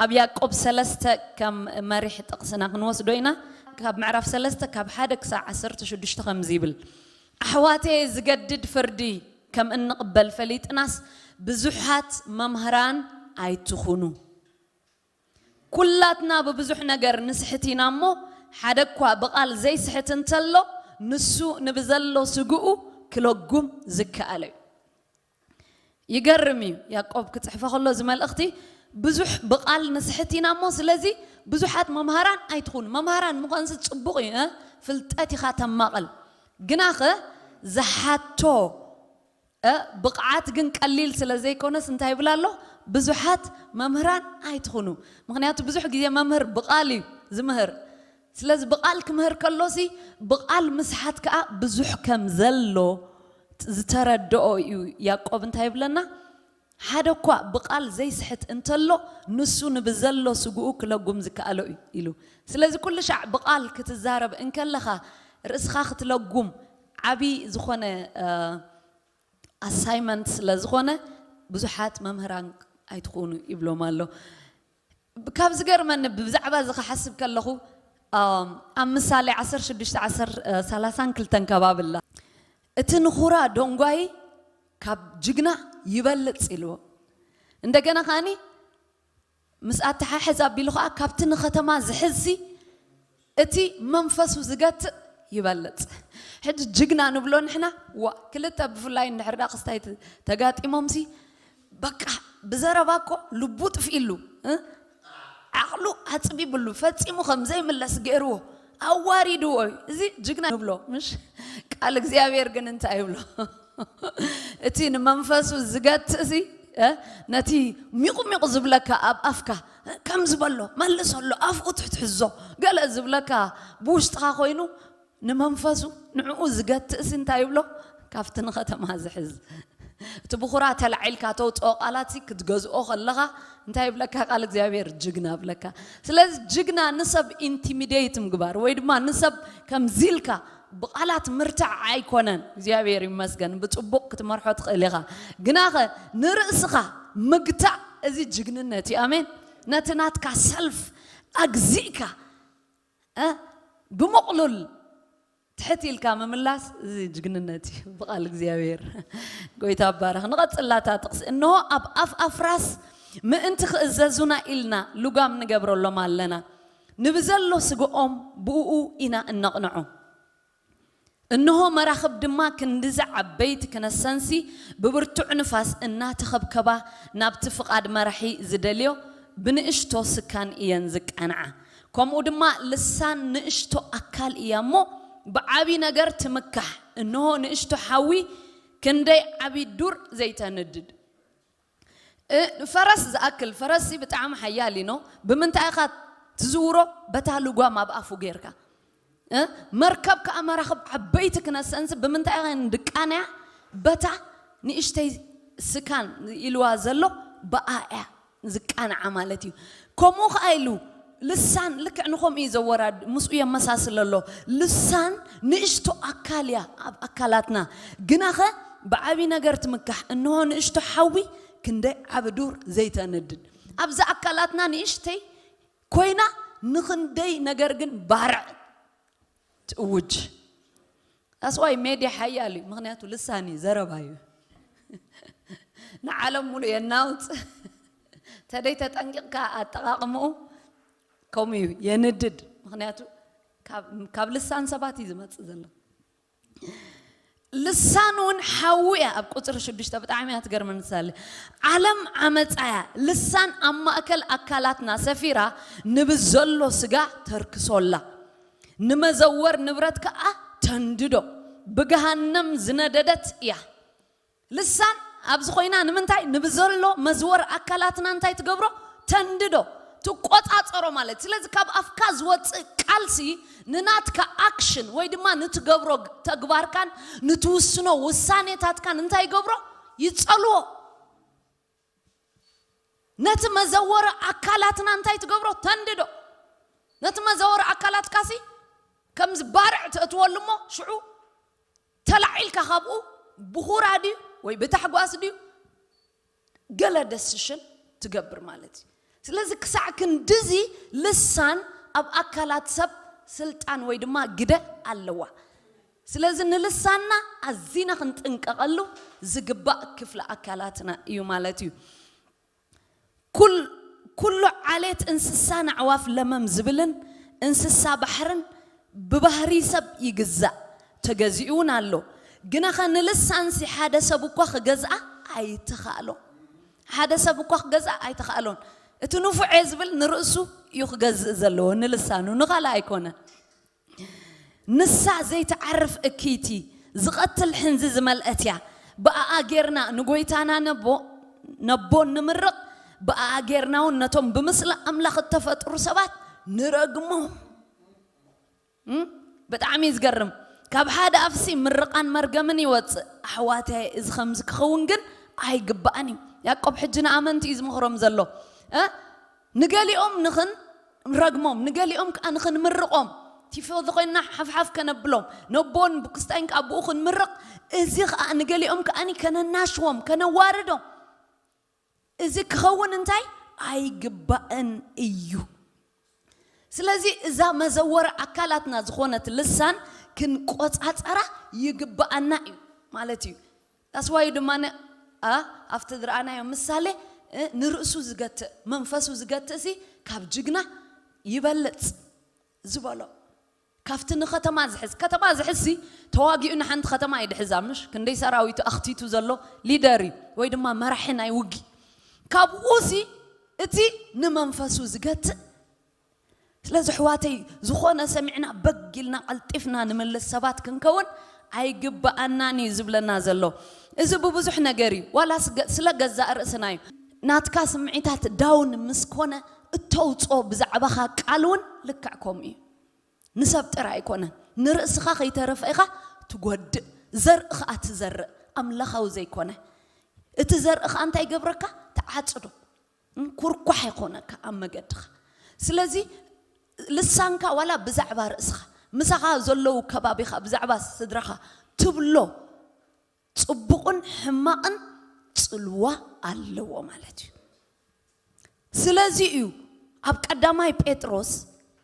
ኣብ ያዕቆብ ሰለስተ ከም መሪሕ ጥቕስና ክንወስዶ ኢና። ካብ ምዕራፍ ሰለስተ ካብ ሓደ ክሳብ ዓሰርተ ሽዱሽተ ከምዚ ይብል፣ ኣሕዋተየ፣ ዝገድድ ፍርዲ ከም እንቕበል ፈሊጥናስ ብዙሓት መምህራን ኣይትኹኑ። ኩላትና ብብዙሕ ነገር ንስሕት ኢና እሞ፣ ሓደ እኳ ብቓል ዘይስሕት እንተሎ፣ ንሱ ንብዘሎ ስግኡ ክለጉም ዝከኣለ እዩ። ይገርም እዩ። ያዕቆብ ክጽሕፎ ከሎ እዚ መልእኽቲ ብዙሕ ብቓል ንስሕት ኢና እሞ፣ ስለዚ ብዙሓት መምሃራን ኣይትኹኑ። መምሃራን ምዃንሲ ጽቡቕ እዩ፣ እ? ፍልጠት ኢኻ ተማቕል። ግናኸ ዝሓቶ፣ እ፣ ብቕዓት ግን ቀሊል ስለ ዘይኮነስ እንታይ ይብል ኣሎ? ብዙሓት መምህራን ኣይትኹኑ። ምኽንያቱ ብዙሕ ግዜ መምህር ብቓል እዩ ዝምህር። ስለዚ ብቓል ክምህር ከሎሲ ብቓል ምስሓት ከኣ ብዙሕ ከም ዘሎ ዝተረድኦ እዩ ያዕቆብ። እንታይ ይብለና? ሓደ እኳ ብቓል ዘይስሕት እንተሎ፣ ንሱ ንብዘሎ ስግኡ ክለጉም ዝከኣሎ እዩ ኢሉ። ስለዚ ኩሉ ሻዕ ብቓል ክትዛረብ እንከለኻ፣ ርእስኻ ክትለጉም ዓቢ ዝኾነ፣ እ፣ ኣሳይመንት ስለ ዝኾነ፣ ብዙሓት መምህራን ኣይትኾኑ ይብሎም ኣሎ። ካብ ዝገርመኒ፣ ብዛዕባ እዚ ክሓስብ ከለኹ፣ ኣም፣ ኣብ ምሳሌ ዓሰርተ ሽዱሽተ ዓሰርተ፣ እ፣ ሰላሳን ክልተን ከባቢ ኣላ። "እቲ ንኹራ ደንጓዪ ካብ ጅግና ይበልጽ" ኢልዎ። እንደገና ከኣኒ፣ ምስ ኣተሓሕዝ ኣቢሉ ኸኣ፣ "ካብቲ ንኸተማ ዝሕዝሲ እቲ መንፈሱ ዝገትእ ይበልጽ።" ሕጂ ጅግና ንብሎ ንሕና፣ ዋ፣ ክልተ ብፍላይ እንድሕር ደኣ ክስታይ ተ-፣ ተጋጢሞምሲ፣ በቃ፣ ብዘረባ እኮ ልቡ ጥፍኢሉ፣ እ? ዓቕሉ ኣጽቢብሉ፣ ፈጺሙ ከም ዘይምለስ ገይርዎ፣ ኣዋሪድዎ እዩ። እዚ ጅግና ንብሎ፣ ምሽ? ቃል እግዚኣብሔር ግን እንታይ ይብሎ? እቲ ንመንፈሱ ዝገትእሲ፣ እ፣ ነቲ ሚቑ ሚቑ ዝብለካ ኣብ ኣፍካ፣ ከም ዝበሎ፣ መልሰሎ፣ ኣፍኡ ትሕትሕዞ፣ ገለ ዝብለካ ብውሽጥኻ ኮይኑ፣ ንመንፈሱ ንዕኡ ዝገትእሲ እንታይ ይብሎ? ካብቲ ንኸተማ ዝሕዝ። እቲ ብኹራ ተላዒልካ ተውፅኦ ቃላትሲ ክትገዝኦ ከለኻ እንታይ ይብለካ ቃል እግዚኣብሔር? ጅግና ብለካ። ስለዚ ጅግና ንሰብ ኢንቲሚዴት ምግባር ወይ ድማ ንሰብ ከምዚ ኢልካ ብቓላት ምርታዕ ኣይኮነን። እግዚኣብሔር ይመስገን፣ ብጽቡቕ ክትመርሖ ትኽእል ኢኻ። ግናኸ ንርእስኻ ምግታእ፣ እዚ ጅግንነት እዩ። ኣሜን። ነቲ ናትካ ሰልፍ ኣግዚእካ፣ እ፣ ብምቕሉል ትሕት ኢልካ ምምላስ፣ እዚ ጅግንነት እዩ። ብቓል እግዚኣብሔር። ጎይታ ባረኽ። ንቐጽላታ ጥቕሲ፣ "እንሆ ኣብ ኣፍ ኣፍራስ ምእንቲ ክእዘዙና ኢልና ልጓም ንገብረሎም ኣለና። ንብዘሎ ስግኦም ብእኡ ኢና እነቕንዖ። እንሆ መራኽብ ድማ ክንድዚ ዓበይቲ ክነሰንሲ ብብርቱዕ ንፋስ እናተኸብከባ ናብቲ ፍቓድ መራሒ ዝደልዮ ብንእሽቶ ስካን እየን ዝቃንዓ። ከምኡ ድማ ልሳን ንእሽቶ ኣካል እያ እሞ ብዓቢ ነገር ትምካሕ። እንሆ ንእሽቶ ሓዊ ክንደይ ዓቢ ዱር ዘይተንድድ።" እ፣ ፈረስ ዝኣክል፣ ፈረስሲ ብጣዕሚ ሓያል እዩ፣ ኖ? ብምንታይ ኢኻ ትዝውሮ? በታ ልጓም ኣብ ኣፉ ጌርካ። እ፣ መርከብ ከኣ መራኽብ ዓበይቲ ክነሰንሲ ብምንታይ ኢኻ ድቃንያ? በታ ንእሽተይ ስካን ኢልዋ ዘሎ ብኣ እያ ዝቃንዓ ማለት እዩ። ከምኡ ከኣ ኢሉ ልሳን ልክዕ ንኸምኡ እዩ ዘወራድ፣ ምስኡ የመሳስል ኣሎ። ልሳን ንእሽቶ ኣካል እያ ኣብ ኣካላትና፣ ግናኸ ብዓቢ ነገር ትምካሕ። እንሆ ንእሽቶ ሓዊ ክንደይ ዓቢ ዱር ዘይተንድድ። ኣብዛ ኣካላትና ንእሽተይ ኮይና ንኽንደይ ነገር ግን ባርዕ ትእውጅ። ኣስዋይ ሜድያ ሓያል እዩ፣ ምኽንያቱ ልሳን እዩ፣ ዘረባ እዩ። ንዓለም ሙሉእ የናውጽ። ተደይ ተጠንቂቕካ ኣጠቓቕምኡ ከምኡ እዩ፣ የንድድ። ምኽንያቱ ካብ፣ ካብ ልሳን ሰባት እዩ ዝመጽእ ዘሎ። ልሳን እውን ሓዊ እያ። ኣብ ቁጽሪ ሽዱሽተ ብጣዕሚ እያ ትገርመኒ ሳለ። ዓለም ዓመጻ እያ። ልሳን ኣብ ማእከል ኣካላትና ሰፊራ ንብዘሎ ስጋ ተርክሶላ። ንመዘወር ንብረት ከኣ ተንድዶ። ብገሃነም ዝነደደት እያ። ልሳን ኣብዚ ኮይና ንምንታይ? ንብዘሎ መዝወር ኣካላትና እንታይ ትገብሮ? ተንድዶ፣ ትቆጻጸሮ ማለት። ስለዚ ካብ ኣፍካ ዝወጽእ ቃልሲ ንናትካ ኣክሽን ወይ ድማ ንትገብሮ ተግባርካን ንትውስኖ ውሳኔታትካን እንታይ ይገብሮ? ይጸልዎ። ነቲ መዘወሪ ኣካላትና እንታይ ትገብሮ? ተንድዶ። ነቲ መዘወሪ ኣካላትካሲ ከምዚ ባርዕ ተእትወሉ እሞ ሽዑ ተላዒልካ ካብኡ ብኹራ ድዩ ወይ ብታሕጓስ ድዩ ገለ ደስሽን ትገብር ማለት እዩ። ስለዚ ክሳዕ ክንድዚ ልሳን ኣብ ኣካላት ሰብ ስልጣን ወይ ድማ ግደ ኣለዋ። ስለዚ ንልሳንና ኣዚና ክንጥንቀቐሉ ዝግባእ ክፍሊ ኣካላትና እዩ ማለት እዩ። ኩል ኩሉ ዓሌት እንስሳን ኣዕዋፍ ለመም ዝብልን እንስሳ ባሕርን ብባህሪ ሰብ ይግዛእ፣ ተገዚኡ እውን ኣሎ። ግናኸ ንልሳንሲ ሓደ ሰብ እኳ ክገዝኣ ኣይተኻእሎን። ሓደ ሰብ እኳ ክገዝኣ ኣይተኻእሎን። እቲ ንፉዕ እየ ዝብል ንርእሱ እዩ ክገዝእ ዘለዎ፣ ንልሳኑ፣ ንኻልእ ኣይኮነን። ንሳ ዘይትዓርፍ እክይቲ፣ ዝቐትል ሕንዚ ዝመልአት እያ። ብኣኣ ጌርና ንጎይታና ነቦ ነቦ ንምርቕ፣ ብኣኣ ጌርና እውን ነቶም ብምስሊ ኣምላኽ እተፈጥሩ ሰባት ንረግሞም። እም? ብጣዕሚ እዩ ዝገርም። ካብ ሓደ ኣፍሲ ምርቓን መርገምን ይወፅእ። ኣሕዋተይ፣ እዚ ከምዚ ክኸውን ግን ኣይግባእን እዩ። ያዕቆብ ሕጂ ንኣመንቲ እዩ ዝምኽሮም ዘሎ። እ? ንገሊኦም ንኽንረግሞም፣ ንገሊኦም ከዓ ንኽንምርቖም፣ ቲፎዞ ኮይንና ሓፍሓፍ ከነብሎም፣ ነቦን ብክስታይን ከዓ ብኡ ክንምርቕ፣ እዚ ከዓ ንገሊኦም ከዓ ከነናሽዎም፣ ከነዋርዶም። እዚ ክኸውን እንታይ ኣይግባእን እዩ። ስለዚ እዛ መዘወሪ ኣካላትና ዝኾነት ልሳን ክንቆጻጸራ ይግባኣና እዩ ማለት እዩ። ዳስዋዩ ድማ ን- ኣ- ኣብቲ ዝረኣናዮ ምሳሌ እ፣ ንርእሱ ዝገትእ፣ መንፈሱ ዝገትእ ሲ ካብ ጅግና ይበልጽ ዝበሎ። ካብቲ ንከተማ ዝሕዝ፣ ከተማ ዝሕዝሲ ተዋጊኡ ንሓንቲ ከተማ ይድሕዛ፣ ምሽ ክንደይ ሰራዊቱ ኣኽቲቱ ዘሎ ሊደር እዩ፣ ወይ ድማ መራሒ ናይ ውጊ። ካብኡሲ እቲ ንመንፈሱ ዝገትእ። ስለዚ ኣሕዋተይ፣ ዝኾነ ሰሚዕና በግ ኢልና ቀልጢፍና ንምልስ ሰባት ክንከውን ኣይግበኣናን እዩ ዝብለና ዘሎ። እዚ ብብዙሕ ነገር እዩ፣ ዋላ ስገ- ስለ ገዛእ ርእስና እዩ። ናትካ ስምዒታት ዳውን ምስ ኮነ፣ እተውፅኦ ብዛዕባኻ ቃል እውን ልክዕ ከምኡ እዩ። ንሰብ ጥራይ ኣይኮነን፣ ንርእስኻ ከይተረፈ ኢኻ ትጎድእ። ዘርኢ ኸኣ ትዘርእ፣ ኣምላኻዊ ዘይኮነ። እቲ ዘርኢ ኸኣ እንታይ ይገብረካ? ትዓጽዶ። እም፣ ኩርኳሕ ይኾነካ ኣብ መገድኻ። ስለዚ ልሳንካ ዋላ ብዛዕባ ርእስኻ፣ ምሳኻ ዘለዉ ከባቢኻ፣ ብዛዕባ ስድራኻ ትብሎ ጽቡቕን ሕማቕን ጽልዋ ኣለዎ ማለት እዩ። ስለዚ እዩ ኣብ ቀዳማይ ጴጥሮስ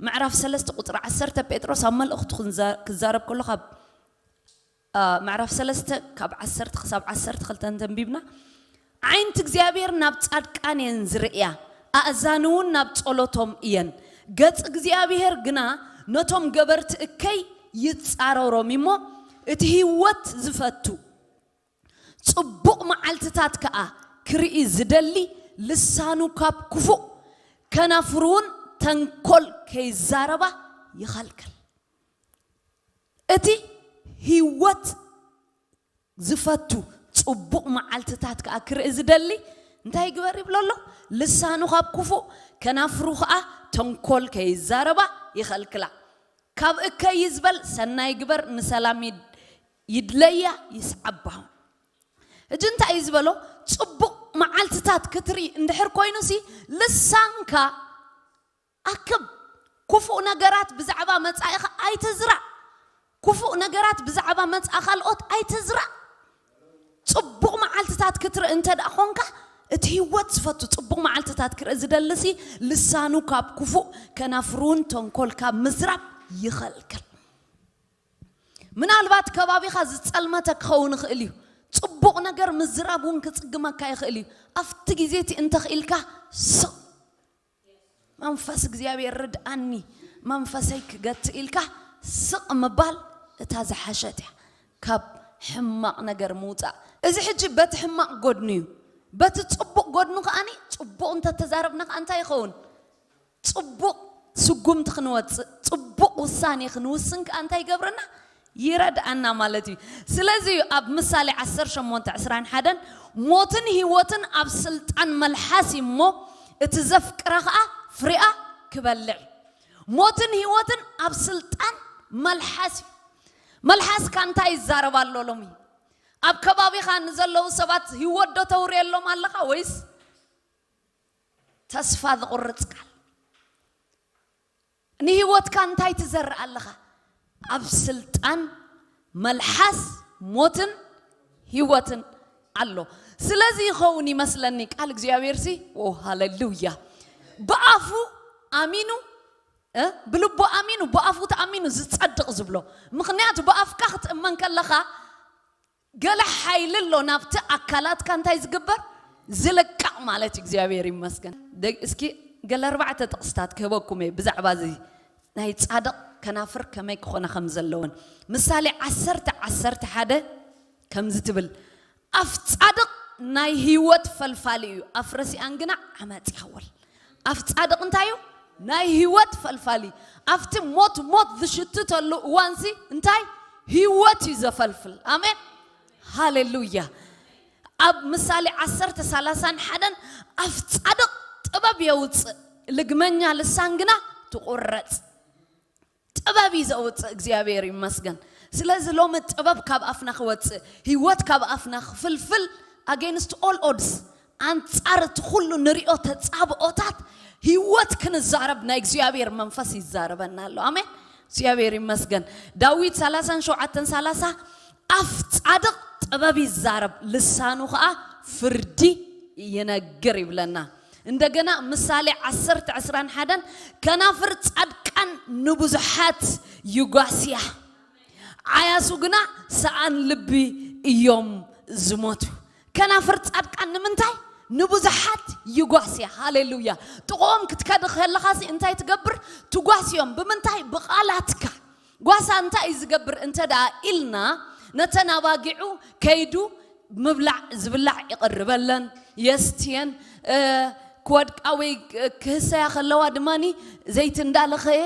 ምዕራፍ ሰለስተ ቁጽሪ ዓሰርተ፣ ጴጥሮስ ኣብ መልእኽቱ ክንዛ- ክዛረብ ከሎ ካብ አ፣ ምዕራፍ ሰለስተ ካብ ዓሰርተ ክሳብ ዓሰርተ ክልተ እንተንቢብና፣ ዓይንቲ እግዚኣብሔር ናብ ጻድቃን እየን ዝርእያ፣ ኣእዛኑ እውን ናብ ጸሎቶም እየን፣ ገጽ እግዚኣብሔር ግና ነቶም ገበርቲ እከይ ይጻረሮም እሞ፣ እቲ ህይወት ዝፈቱ ጽቡቕ መዓልትታት ከኣ ክርኢ ዝደሊ፣ ልሳኑ ካብ ክፉእ ከናፍሩውን ተንኮል ከይዛረባ ይኸልክል። እቲ ህይወት ዝፈቱ ጽቡቕ መዓልትታት ከኣ ክርኢ ዝደሊ እንታይ ይግበር ይብሎ ኣሎ? ልሳኑ ካብ ክፉእ ከናፍሩ ከኣ ተንኮል ከይዛረባ ይኸልክላ። ካብ እከይ ዝበል ሰናይ ግበር፣ ንሰላም ይድ- ይድለያ ይስዓባ። ሕጂ እንታይ እዩ ዝበሎ? ጽቡቕ መዓልትታት ክትርኢ እንድሕር ኮይኑሲ ልሳንካ ኣክብ። ክፉእ ነገራት ብዛዕባ መጻኢኻ ኣይትዝራእ። ክፉእ ነገራት ብዛዕባ መጻኢ ካልኦት ኣይትዝራእ። ጽቡቕ መዓልትታት ክትርኢ እንተ ደኣ ኾንካ፣ እቲ ህይወት ዝፈቱ ጽቡቕ መዓልትታት ክርኢ ዝደልሲ ልሳኑ ካብ ክፉእ ከናፍሩን ተንኮል ካብ ምዝራብ ይኸልክል። ምናልባት ከባቢኻ ዝጸልመተ ክኸውን ይኽእል እዩ። ጽቡቕ ነገር ምዝራብ እውን ክጽግመካ ይኽእል እዩ። ኣብቲ ግዜ እቲ እንተኽኢልካ ስቕ መንፈስ እግዚኣብሔር ርድኣኒ፣ መንፈሰይ ክገትእ ኢልካ ስቕ ምባል እታ ዝሓሸት እያ ካብ ሕማቕ ነገር ምውፃእ። እዚ ሕጂ በቲ ሕማቕ ጎድኑ እዩ። በቲ ፅቡቕ ጎድኑ ከኣኒ ፅቡቕ እንተተዛረብና ከኣ እንታይ ይኸውን? ፅቡቕ ስጉምቲ ክንወፅእ፣ ፅቡቕ ውሳኔ ክንውስን ከኣ እንታይ ይገብረና? ይረድኣና ማለት እዩ። ስለዚ እዩ ኣብ ምሳሌ ዓሰርተ ሸሞንተ ዕስራን ሓደን ሞትን ህይወትን ኣብ ስልጣን መልሓስ እዩ እሞ እቲ ዘፍቅራ ኸዓ ፍሬኣ ክበልዕ። ሞትን ህይወትን ኣብ ስልጣን መልሓስ እዩ። መልሓስካ እንታይ ይዛረብ ኣሎ ሎሚ? ኣብ ከባቢኻ ንዘለዉ ሰባት ህይወት ዶ ተውርየሎም ኣለኻ ወይስ ተስፋ ዝቑርጽ ቃል? ንህይወትካ እንታይ ትዘርእ ኣለኻ? ኣብ ስልጣን መልሓስ ሞትን ህይወትን ኣሎ። ስለዚ ይኸውን ይመስለኒ ቃል እግዚኣብሔር ሲ፣ ኦ ሃሌሉያ። ብኣፉ ኣሚኑ እ ብልቡ ኣሚኑ ብኣፉ ተኣሚኑ ዝጸድቕ ዝብሎ። ምኽንያቱ ብኣፍካ ክትእመን ከለኻ ገለ ሓይሊ ኣሎ ናብቲ ኣካላትካ እንታይ ዝግበር ዝልቃቕ ማለት እዩ። እግዚኣብሔር ይመስገን። ደግ እስኪ ገለ ኣርባዕተ ጥቕስታት ክህበኩም እየ ብዛዕባ እዚ ናይ ጻድቕ ከናፍር ከመይ ክኾና ከም ዘለወን። ምሳሌ ዓሰርተ ዓሰርተ ሓደ ከምዚ ትብል፣ ኣፍ ጻድቕ ናይ ህይወት ፈልፋሊ እዩ፣ ኣፍ ረሲኣን ግና ዓመጽ ይኸውል። ኣፍ ጻድቕ እንታይ እዩ? ናይ ህይወት ፈልፋሊ። ኣብቲ ሞት ሞት ዝሽትተሉ እዋንሲ እንታይ ህይወት እዩ ዘፈልፍል። ኣሜን ሃሌሉያ። ኣብ ምሳሌ ዓሰርተ ሰላሳን ሓደን ኣፍ ጻድቕ ጥበብ የውፅእ፣ ልግመኛ ልሳን ግና ትቑረፅ። ጥበብ እዩ ዘውፅእ። እግዚኣብሔር ይመስገን። ስለዚ ሎሚ ጥበብ ካብ ኣፍና ክወፅእ፣ ህይወት ካብ ኣፍና ክፍልፍል፣ against all odds፣ ኣንጻር እቲ ኩሉ ንሪኦ ተጻብኦታት ህይወት ክንዛረብ ናይ እግዚኣብሔር መንፈስ ይዛረበና ኣሎ። ኣሜን። እግዚኣብሔር ይመስገን። ዳዊት ሰላሳን ሸውዓተን ሰላሳ ኣፍ ጻድቕ ጥበብ ይዛረብ፣ ልሳኑ ኸኣ ፍርዲ ይነግር ይብለና። እንደገና ምሳሌ ዓሰርተ ዕስራን ሓደን ከናፍር ጻድቃን ንብዙሓት ይጓስያ፣ ዓያሱ ግና ሰኣን ልቢ እዮም ዝሞቱ። ከናፍር ጻድቃን ንምንታይ ንብዙሓት ይጓስያ። ሃሌሉያ። ጥቕኦም ክትከድ ከለኻሲ እንታይ ትገብር? ትጓስዮም። ብምንታይ? ብቓላትካ። ጓሳ እንታይ እዩ ዝገብር እንተ ደኣ ኢልና፣ ነተን ኣባጊዑ ከይዱ ምብላዕ ዝብላዕ ይቕርበለን፣ የስትየን። ክወድቃ ወይ ክህሰያ ከለዋ ድማ ዘይቲ እንዳለኸየ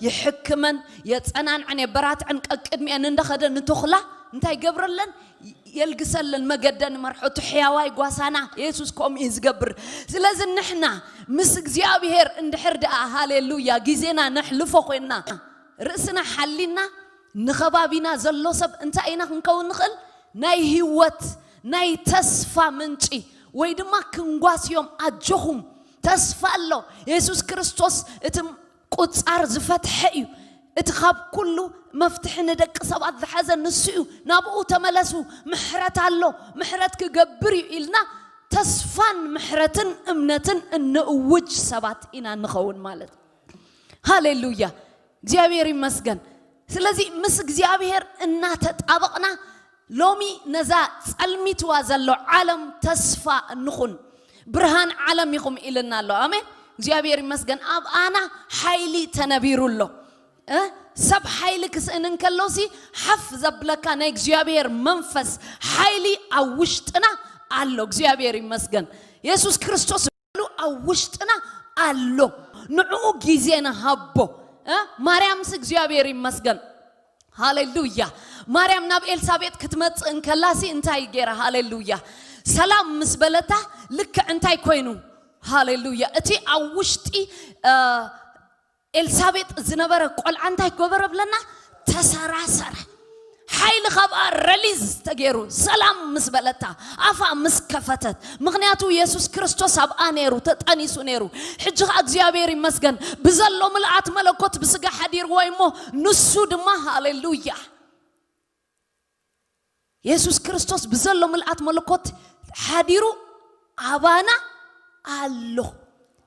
ይሕክመን፣ የጸናንዐን፣ የበራትዐን። ቀቅድሚአን እንደኸደ ንተኹላ እንታይ ይገብረለን? የልግሰለን፣ መገደን ይመርሖ። እቲ ሕያዋይ ጓሳና የሱስ ከምኡ እዩ ዝገብር። ስለዚ ንሕና ምስ እግዚኣብሔር እንድሕር ደኣ ሃሌሉያ ግዜና ነሕልፎ ኮይንና፣ ርእስና ሓሊና ንኸባቢና ዘሎ ሰብ እንታይ ኢና ክንከውን ንኽእል? ናይ ህይወት ናይ ተስፋ ምንጪ፣ ወይ ድማ ክንጓስዮም ኣጆኹም ተስፋ ኣሎ። የሱስ ክርስቶስ እቲ ቁጻር ዝፈትሐ እዩ። እቲ ካብ ኩሉ መፍትሒ ንደቂ ሰባት ዝሓዘ ንሱ እዩ። ናብኡ ተመለሱ፣ ምሕረት ኣሎ፣ ምሕረት ክገብር እዩ ኢልና ተስፋን ምሕረትን እምነትን እንእውጅ ሰባት ኢና ንኸውን ማለት። ሃሌሉያ። እግዚኣብሔር ይመስገን። ስለዚ ምስ እግዚኣብሔር እናተጣበቕና ሎሚ ነዛ ጸልሚትዋ ዘሎ ዓለም ተስፋ እንኹን። ብርሃን ዓለም ኢኹም ኢልና ኣሎ። ኣሜን። እግዚኣብሔር ይመስገን። ኣብ ኣና ሓይሊ ተነቢሩ ኣሎ። ሰብ ሓይሊ ክስእን እንከሎሲ ሓፍ ዘብለካ ናይ እግዚኣብሔር መንፈስ ሓይሊ ኣብ ውሽጥና ኣሎ። እግዚኣብሔር ይመስገን። የሱስ ክርስቶስ ኣብ ውሽጥና ኣሎ። ንዕኡ ግዜ ንሃቦ። ማርያምስ እግዚኣብሔር ይመስገን። ሃሌሉያ። ማርያም ናብ ኤልሳቤጥ ክትመጽእ እንከላሲ እንታይ ገይራ? ሃሌሉያ። ሰላም ምስ በለታ ልክዕ እንታይ ኮይኑ? ሃሌሉያ። እቲ ኣብ ውሽጢ ኤልሳቤጥ ዝነበረ ቆልዓ እንታይ ገበረ ብለና? ተሰራሰረ። ሓይሊ ካብኣ ረሊዝ ተገይሩ፣ ሰላም ምስ በለታ፣ ኣፋ ምስ ከፈተት። ምኽንያቱ የሱስ ክርስቶስ ኣብኣ ነይሩ፣ ተጠኒሱ ነይሩ። ሕጂ ኸኣ እግዚኣብሔር ይመስገን ብዘሎ ምልኣት መለኮት ብስጋ ሓዲርዎ እሞ ንሱ ድማ ሃሌሉያ። የሱስ ክርስቶስ ብዘሎ ምልኣት መለኮት ሓዲሩ ኣባና ኣሎ።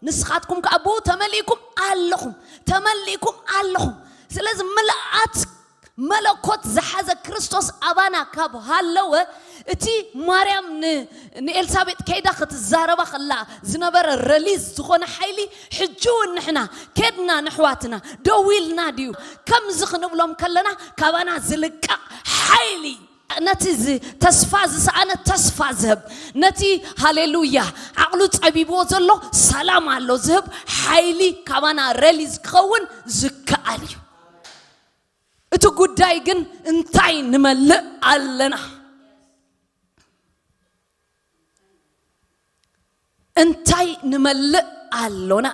ንስኻትኩም ከኣ ብኡ ተመሊእኩም ኣለኹም፣ ተመሊእኩም ኣለኹም። ስለዚ ምልኣት መለኮት ዝሓዘ ክርስቶስ ኣባና ካብ ሃለወ፣ እቲ ማርያም ንኤልሳቤጥ ከይዳ ክትዛረባ ከላ ዝነበረ ረሊዝ ዝኾነ ሓይሊ ሕጂ እውን ንሕና ከድና ንሕዋትና ደው ኢልና ድዩ ከምዚ ክንብሎም ከለና ካባና ዝልቀቕ ሓይሊ፣ ነቲ ተስፋ ዝሰኣነ ተስፋ ዝህብ፣ ነቲ ሃሌሉያ ዓቕሉ ጸቢብዎ ዘሎ ሰላም ኣሎ ዝህብ ሓይሊ ካባና ረሊዝ ክኸውን ዝከኣል እዩ። እቲ ጉዳይ ግን እንታይ ንመልእ ኣለና? እንታይ ንመልእ ኣሎና?